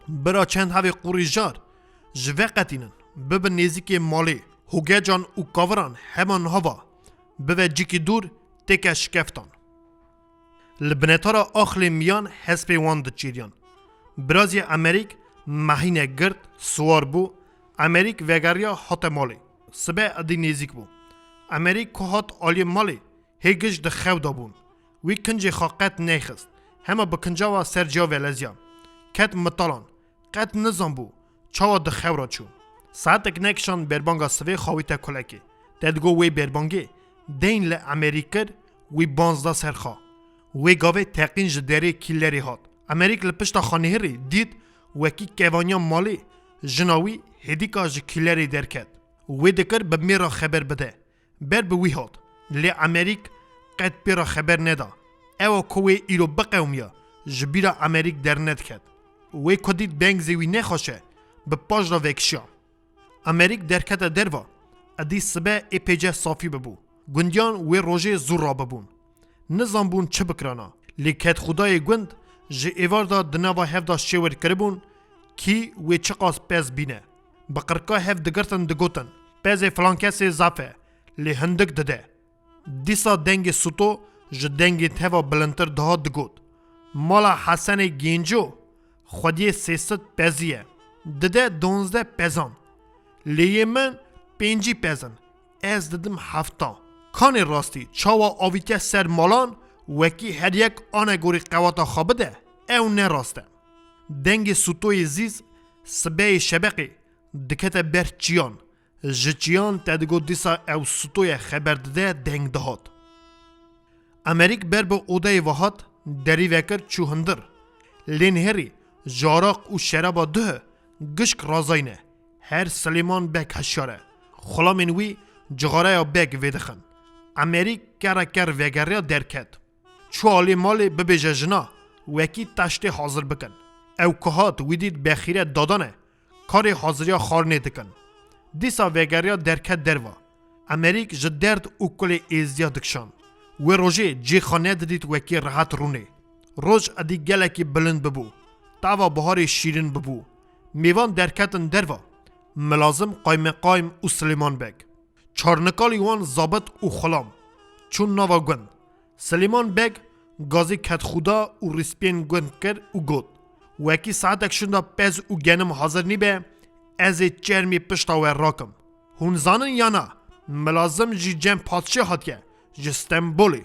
bira çend hevê qûrîjar, ji veqetînin, bibin nêzîkê malê. Hogecan û kaviran hema niha va, bive cîkî dûr, têke şikeftan." Li binetara axlê miyan hespê wan diçêriyan. Birazî Emerîk mehîne girt, siwar bû. Emerîk vegeriya hate malê. Sibe edî nêzîk bû. Emerîk ku hat aliyê malê, hê giş di xew de bûn. Wî kincê xwe qet neyxist. Hema bi kinca ve ser ciya veleziya. Ket mitalan. Qet nizanbû çawa di xew re çû. Saetek nekişand berbanga sivê xawîte kulekê. Te digot wê berbangê deyn li Emerîk kir, wî banz da ser xwe. Wê gavê teqîn ji derê kîlerê hat. Emerîk li pişta xanihirê dît wekî kevaniya malê jina wî hêdîka ji kîlerê derket. Wê dikir bi mêra xeber bide. Ber bi wî hat. Lê Emerîk qet pê re xeber neda. Ewa ku wê îro biqewimiya, ji bîra Emerîk dernediket. Wê ku dît deng zê wî nexweş e, bi paş re vekişiya. Emerîk derkete derva, edî sibe ê pêce safî bibû. Gundiyan wê rojê zû rabibûn. Nizanbûn çi bikirana. Lê kedxwedayê gund ji êvar de di nava hev de şêwir kiribûn, kî wê çiqas pez bîne. Bi qirka hev digirtin digotin: "Pezê filan kesê zaf e, lê hindik dide." Dîsa dengê Suto ji dengê teva bilindtir dihat digot: Mala Hesenê Gênco xwediyê sê sed pezî ye. Dide donzdeh pezan. Lê yê min pêncî pez in. Ez didim hefta. Kanê rastî çawa avîtiye ser malan, wekî her yek anegorî qewata xwe bide, ew ne rast e. Dengê sûtoyê zîz sibehê şebeqê dikete ber çiyan. Ji çiyan te digot dîsa ew sûtoye xeber dide deng dihat. Emerîk ber bi odeyê ve hat, derî vekir çû hundir. Lê nihêrî ji araq û şeraba duh gişk razayne. Her Silêman Beg hişyar e. Xulamên wî cixareya Beg vêdixin. Emerîk kere ker vegeriya derket. Çû alê malê bibêje jina, wekî taştê hazir bikin. Ew ku hat wî dît bexîret dadane, karê haziriya xwarinê dikin. Dîsa vegeriya derket derva. Emerîk ji derd û kulê êzdiya dikişand. Wê rojê cê xwe nedidît wekî rehet rûnê. Roj edî gelekî bilind bibû. Tava biharê şîrin bibû. Mêvan derketin derva. Milazim, qaymeqaym û Silêman Beg. Çarnikalî wan zabit û xulam. Çûn nava gund. Silêman Beg gazî ketxûda û rîspiyên gund kir û got, wekî saetek şûnda pez û genim hazir nîbe, ez ê çermî pişta we rakim. Hûn zanin ya na, Milazim jî cem padşê hatiye, ji Stenbolê.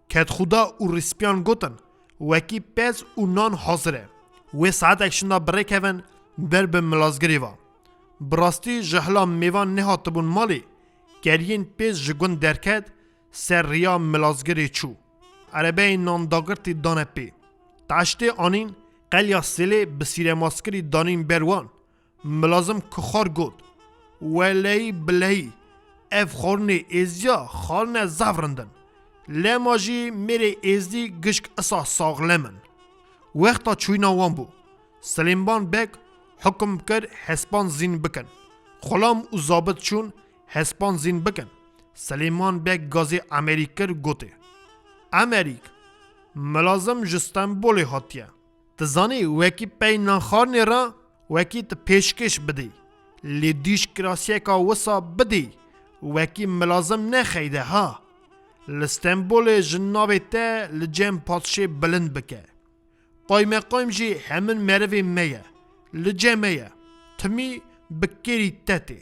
Ketxûda û rîspiyan gotin, wekî pez û nan hazir e. Wê saetek şûnda bi rê kevin ber bi Milazgirê ve. Bi rastî ji hila mêvan nehatibûn malê, keriyên pêz ji gund derket, ser riya Milazgirê çû. Erebeyên nandagirtî dane pê. Taştê anîn, qelya sêlê bi sîremaskirî danîn ber wan. Milazim ku xwar got, weleyî bileyî, ev xwarinê êzdiya xwarine zaf rind in. Lema jî mêrê êzdî gişk isa saxlem in. Wexta çûyîna wan bû. Silêmban Beg hukum kir hespan zîn bikin. Xulam û zabit çûn hespan zîn bikin. Silêman Beg gazê Emerîk kir, gotê, Emerîk, Milazim ji Stenbolê hatiye. Tu zanî wekî pey nanxwarinê re wekî tu pêşkêş bidî. Lê dîş kirasiyeka wisa bidî, wekî Milazim nexeyde ha. Li Stenbolê ji navê te li cem padşê bilind bike. Qaymeqaym jî hemin merivê me ye. Li cem me ye. Timî bi kêrî te tê.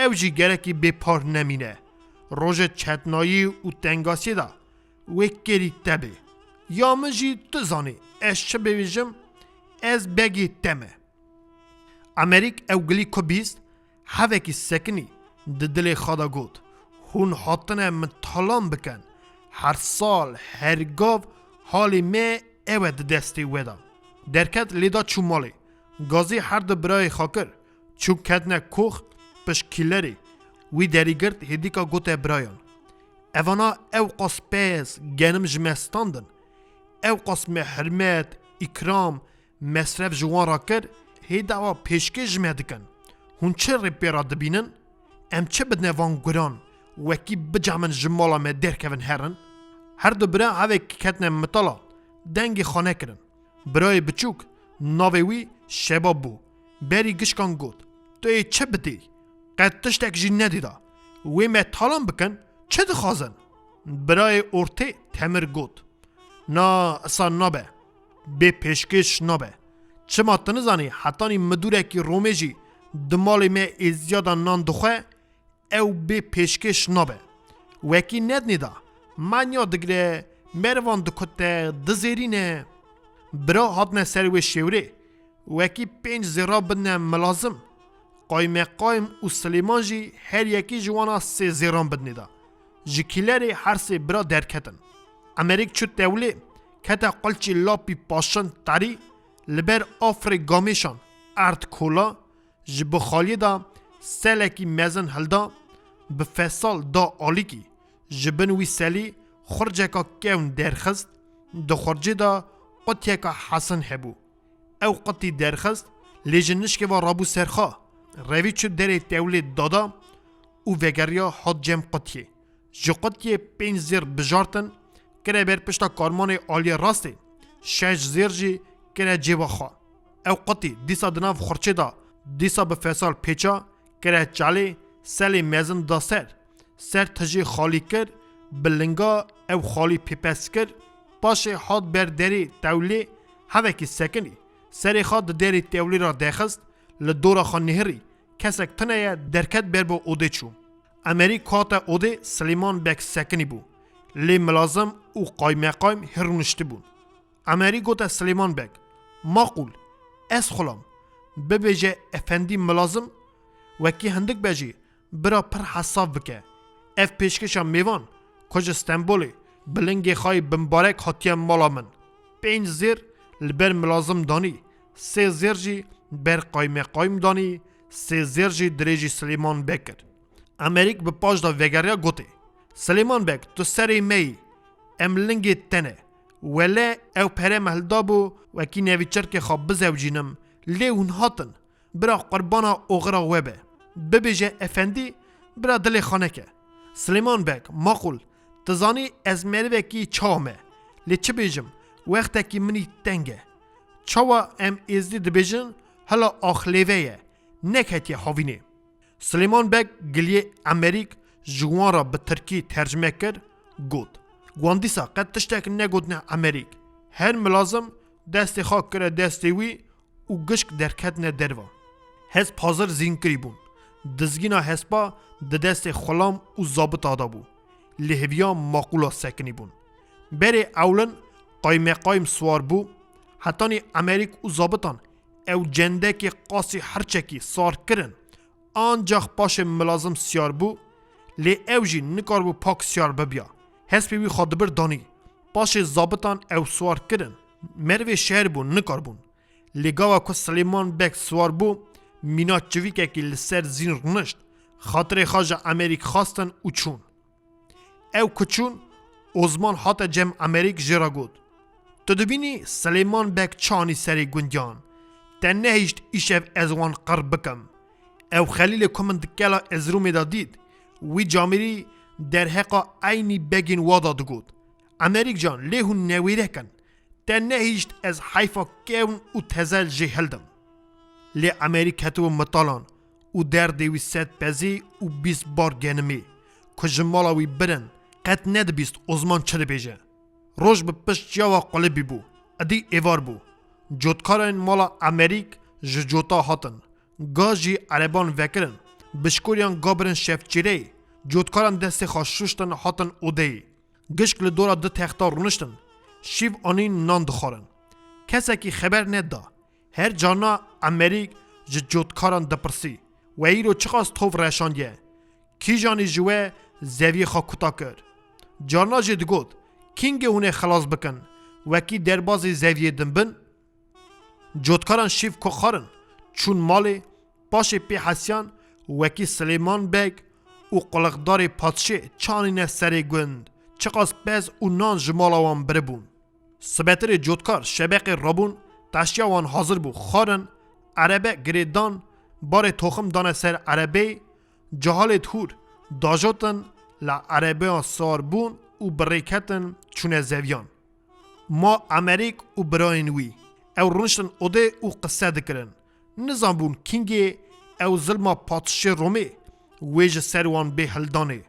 Ew jî gerekî bêpar nemîne. Rojê çetnayî û tengasiyê de wê kêrî te bê. Ya min jî tu zanî, ez çi bibêjim, ez begê te me. Emerîk ew gilî ku bîst, hevekî sekinî di dilê xwe de got, hûn hatine min talan bikin. Her sal, her gav halê me ew e di destê we de. Derket lê da çû malê. Gazî her du birayê xwe kir. Çû ketine kox pişt kîlerê. Wî derî girt, hêdîka gote birayan, evana ew qas pez, genim ji me standin. Ew qas me hirmet, îkram, mesref ji wan re kir, hê dawa pêşkêş ji me dikin. Hûn çi rê pê re dibînin? Em çi bidine van guran, wekî bicamin ji mala me derkevin herin? Her du bira hevek ketine mitala, dengê xwe nekirin. Birayê biçûk, navê wî Şebab bû. Berî gişkan got, tu yê çi bidî? Qet tiştek jî nedîda. Wê me talan bikin, çi dixwazin? Birayê ortê Temir got, na, isa nabe. Bê pêşkêş nabe. Çima tu nizanî hetanî midûrekî Romê jî di malê me êziya de nan dixwe, ew bê pêşkêş nabe. Wekî nedinê de, manya digre, merivan dikute, dizêrîne. Bira hatine ser wê şêwrê. Wekî pênc zêra bidine milazim. Qaymeqaym û Silêman jî her yekî ji wana sê zêran bidinê de. Ji kîlerê her sê bira derketin. Emerîk çû tewlê, kete qulçî lapî paşin terî, li ber afirê gamêşan erd kola, ji bixaliyê de selekî mezin hilda, bi fesal da alîkî. Ji bin wî selî xurceka kewn derxist, di xurcê de qutyeka hesin hebû. Ew qutî derxist, lê ji nişkê ve rabû ser xwe. Revî çû derê tewlê dada û vegeriya hat cem qutyê. Ji qutyê pênc zêr bijartin, kire ber pişta karmanê aliyê rastê, şeş zêr jî kire cêba xwe. Ew qutî dîsa di nav xurçê de, dîsa bi fesal pêça, kire çalê, selê mezin da ser. Ser tijî xalî kir, bi linga ew xalî pêpes kir, Paşê hat ber derê tewlê, hevekî sekinî. Serê xwe di derê tewlê re dexist, li dora xwe nihirî. Kesek tune ye, derket ber bi odê çû. Emerîk hate odê, Silêman Beg sekinî bû. Lê milazim û qaymeqaym hê rûniştibûn. Emerîk gote Silêman Beg, Maqûl, ez xulam. Bibêje efendî milazim, wekî hindik be jî bira pir hesab bike. Ev pêşkeşa mêvan ku ji Stenbolê bi lingê xwe yê bimbarek hatiye mala min. Pênc zêr li ber milazim danî, sê zêr jî ber qaymeqaym danî, sê zêr jî dirêjî Silêman Beg kir. Emerîk bi paş de vegeriya gotê, Silêman Beg, tu serê me yî, em lingê te ne. Wele ew pere me hildabû, wekî nevîçirkê xwe bizewcînim, lê hûn hatin. Bira qurbana oxira we be. Bibêje efendî, bira dilê xwe neke. Silêman Beg, Maqûl, tu zanî ez merivekî çawa me. Lê çi bêjim, wextekî min î teng e. Çawa em êzdî dibêjin, hela axlêve ye, neketiye havînê. Silêman Beg giliyê Emerîk ji wan re bi tirkî tercime kir, got, Wan dîsa qet tiştek negotine Emerîk. Her milazim destê xwe kire destê wî û gişk derketine derve. Hesp hazir zîn kirî bûn. Dizgîna hespa di destê xulam û zabita de bû. Li hêviya maqûla sekinî bûn. Berê ewlin qaymeqaym siwar bû, hetanî Emerîk û zabitan ew cendekê qasî hirçekî sar kirin, ancax paşê milazim siyar bû, lê ew jî nikaribû pak siyar bibiya. Hespê wî xwe dibir danî. Paşê zabitan ew siwar kirin. Merivê şer bûn, nikarbûn. Lê gava ku Silêman Beg siwar bû, mîna çivîkekî li ser zîn rûnişt, xatirê xwe ji Emerîk xwestin û çûn. Ew ku çûn, Ozman hate cem Emerîk jê re got, Tu dibînî Silêman Beg çi anî serê gundiyan? Te nehişt îşev ez wan qir bikim. Ew Xelîlê ku min di kela Ezrûmê de dît, wî camêrî derheqa eynî begên wa de digot. Emerîk can, lê hûn newêrek in. Te nehîşt ez heyfa kevn û tezel jê hildim. Lê Emerîk ketibû mitalan û derdê wî sed pezî û bîst bar genimî ku ji mala wî birin, qet nedibîst Ozman çi dibêje. Roj bi pişt çiya wa qulibî bû. Edî êvar bû. Cotkarên mala Emerîk ji cota hatin. Ga jî ereban vekirin. Bişkoriyan ga birin şevçêreyê. Cotkaran destê xwe şuştin hatin odeyê. Gişk li dora du texta rûniştin. Şîv anîn nan dixwarin. Kesekî xeber neda. Her carna Emerîk ji cotkaran dipirsî, We îro çiqas tov reşandiye? Kîjanî ji we zeviyê xwe kuta kir? Carna jê digot, Kîngê hûn ê xilas bikin, wekî derbazê zeviyê din bin? Cotkaran şîv ku xwarin, çûn malê, paşê pê hesiyan wekî Silêman Beg û quliqdarê padşê çanîne serê gund, çiqas pez û nan ji mala wan biribûn. Sibetirê cotkar şebeqê rabûn, teşiya wan hazir bû, xwarin, erebe girêdan, barê toxim dane ser erebeyê, cehalê dihûr dajotin, li erebeyan siwar bûn û bi rê ketin çûne zeviyan. Ma Emerîk û birayên wî, ew rûniştin odê û qise dikirin. Nizanbûn kîngê ew zilma padşê Romê wê ji ser wan bê hildanê.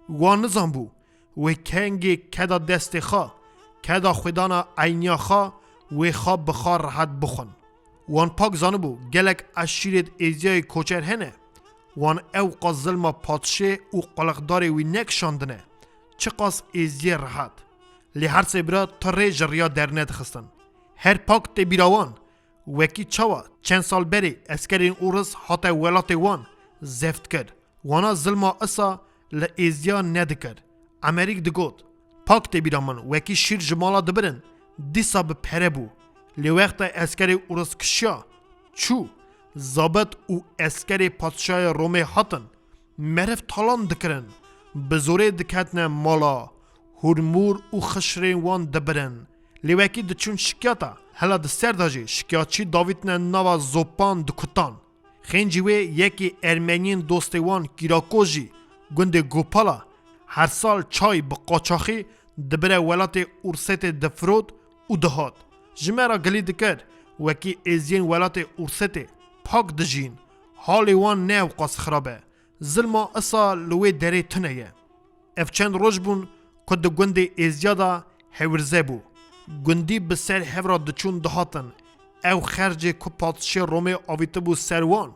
Wan nizanbû wê kengê keda destê xwe, keda xwedana eyniya xwe wê xwe bi xwe rehet bixwin. Wan pak zanibû gelek eşîrêt êziyayê koçer hene. Wan ewqas zilma padşê û qiliqdarê wî nekişandine. Çiqas êziyê rehet. Lê her sê bira tu rê ji riya dernedixistin. Her pak tê bîra wan, wekî çawa çend sal berê eskerên ûris hate welatê wan zeft kir. Wana zilma isa li êziya nedikir. Emerîk digot, Pak tê bîra min, wekî şîr ji mala dibirin, dîsa bi pere bû. Lê wexta eskerê ûris kişiya, çû, zabit û eskerê padşayê Romê hatin, meriv talan dikirin, bi zorê diketine mala, hûrmûr û xişrên wan dibirin. Lê wekî diçûn şikiyata, hela di ser de jî şikiyatçî davîtine nava zopan dikutan. Xêncî wê yekê Ermeniyên dostê wan Kîrako jî gundê Gopala her sal çay bi qaçaxî dibire welatê Ûrsetê difirot û dihat. Ji me re gilî dikir, wekî êziyên welatê Ûrsetê pak dijîn. Halê wan ne ewqas xirab e. Zilma isa li wê derê tune ye. Ev çend roj bûn ku di gundê êziya de hewirze bû. Gundî bi ser hev re diçûn dihatin. Ew xercê ku padşê Romê avîtibû ser wan,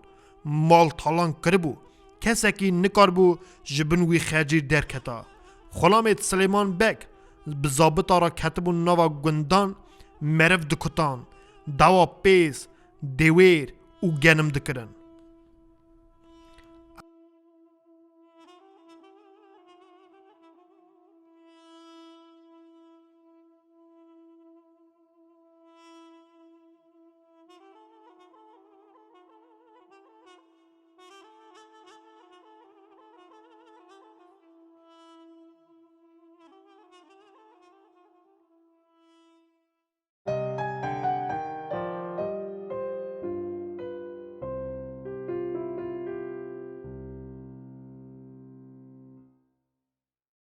mal talan kiribû. Kesekî nikaribû ji bin wî xercî derketa. Xulamê Silêman Beg bi zabita re ketibûn nava gundan, meriv dikutan, dawa pêz, dêwêr û genim dikirin.